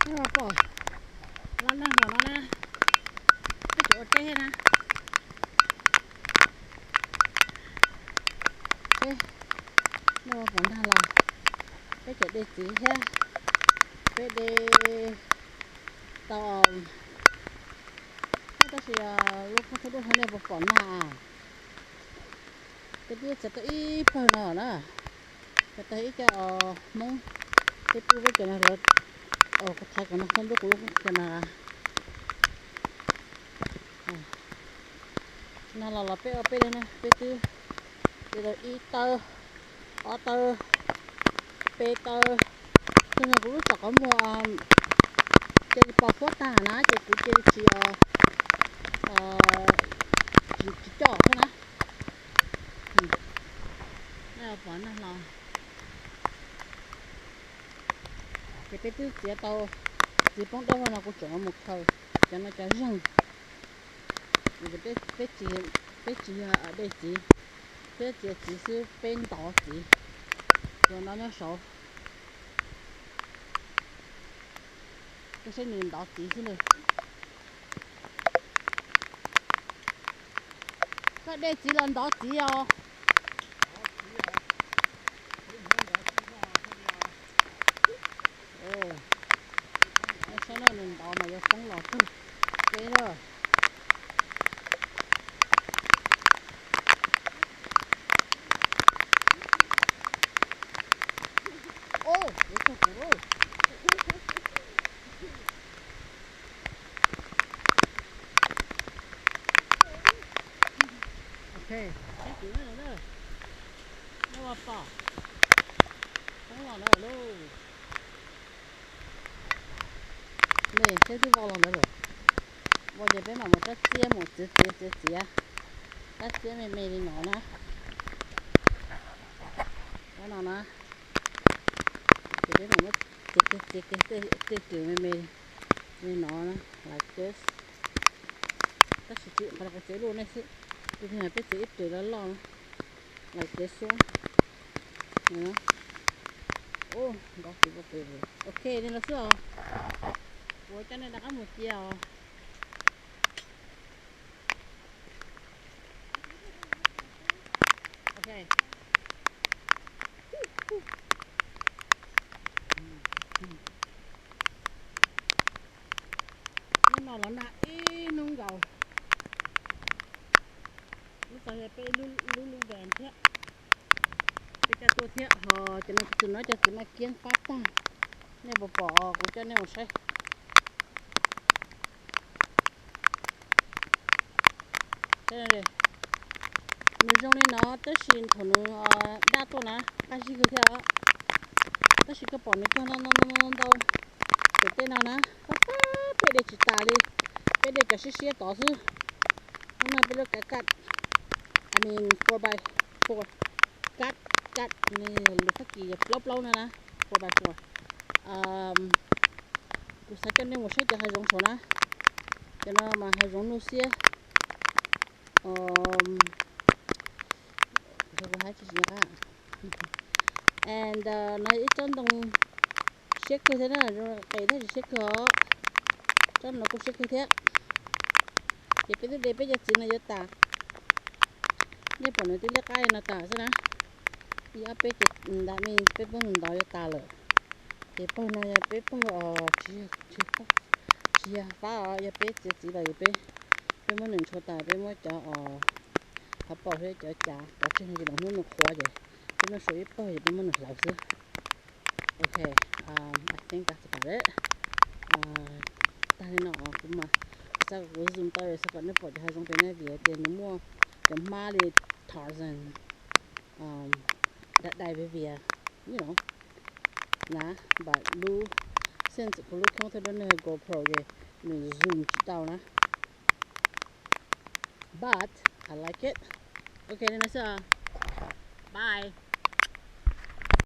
Pom los nag los no na, peb tseem ua teb thiab na. Peb no pom nag los peb tseem de txiv thiab. Peb de tau, tab sis lub koob thaij duab no nej puas pom nag? Peb twb txiav tau ib pawg no na, txiav tau ib co Hmoob, peb pub peb cov no lawv, kuv thaiv kom nag txhob ntub kuv lub koob thaij no. Nag los los peb ua peb li na, peb twb de tau ib tawb, ob tawb, peb tawb. Txog no kuv lub tsom qhov muag cia li pos huab tag na ces kuv cia li tsis, tsis coj thiab na. Pom nag los ces peb twb txiav tau txiv poob dawb no, kuv tseem mus khaws cov no cov zeeg. Peb tsis yog de txiv, peb txiav txiv xwb, peb ntov txiv. Tus no nyob saud, koj saib nws ntov txiv xwb na. Koj de txiv los ntov txiv os. Nej saib na, nws ntov mas yuav poob los kawg peb lawm. Yuav txog kuv lawm. Ok, saib kuv na, nej ua pom, poob los na lauj. Nej saib twb vau los ntawd lawm. Vau ces peb mam mus rab txiab mus txiav txiav txiav txiav, rab txiab me me li no na. Rab no na, ces peb mam muab txiav txiav txiav tej riam me me li no na, like this. Tab sis tsis qhov no kuv txiav lub nej xwb, kuv tias peb txiav ib riam loj loj na, like this xwb. Ub, ntov txiv pov pem. Ok, li no xwb os. Kuv coj nej rov qab mus cia os. Ok. Hnub no los nag ib hnub nkaus. Lub txog peb lub lub van thiab, peb coj tuaj thiab ho cov no tus no cov txiv maj kiab qab tag. Nej puas pom? Kuv coj nej mus saib. Nws zoo li no tab sis thaum nws daj tuaj na qab zib kawg thiab os. Tab sis koj pom nws cog ntau ntau pem tej no na, pab pab peb de tsis tas li, peb de cov siab siab tod xwb. Hnub no peb lub kav kaj, I mean four by four, kaj, kaj, lus Fab Kis plaub plaub no na, four by four. Kuv xav coj nej mus saib cov hav zoov saud na, cov no mas hav zoov nuj xiab. And no ib tsob ntoo siab kawg thiab na, qes thiab tsis siab kawg os. Tsob no kuj siab kawg thiab. Ces peb twb de peb cov txiv no yuav tas. Nej pom nws twb liab qab li no tas xwb na. Ib ob peb ces ntawm no peb pawg ntov yuav tas lawm. Ces pawg no yog peb pawg tsis yog fab os, yog peb txiav txiv los yog peb, peb muab nws ntshua tas, peb muab cov qhov paus thiab cov cav pov tseg no ces los hnub nws qhuav ces peb muab sau ib pawg ces peb muab nws hlawv xwb. Ok, I think that's about it. Tag li no kuv mas xav kom kuv zoom tau xav kom nej pom cov hav zoov pem na, vim tias nws muaj cov hmab li Tarzan, dai dai vias vias, you know, na, but lub, since kuv lub koob thaij duab no yog GoPro ces nws zoom tsis tau na. But I like it. Ok, li no xwb os. Bye.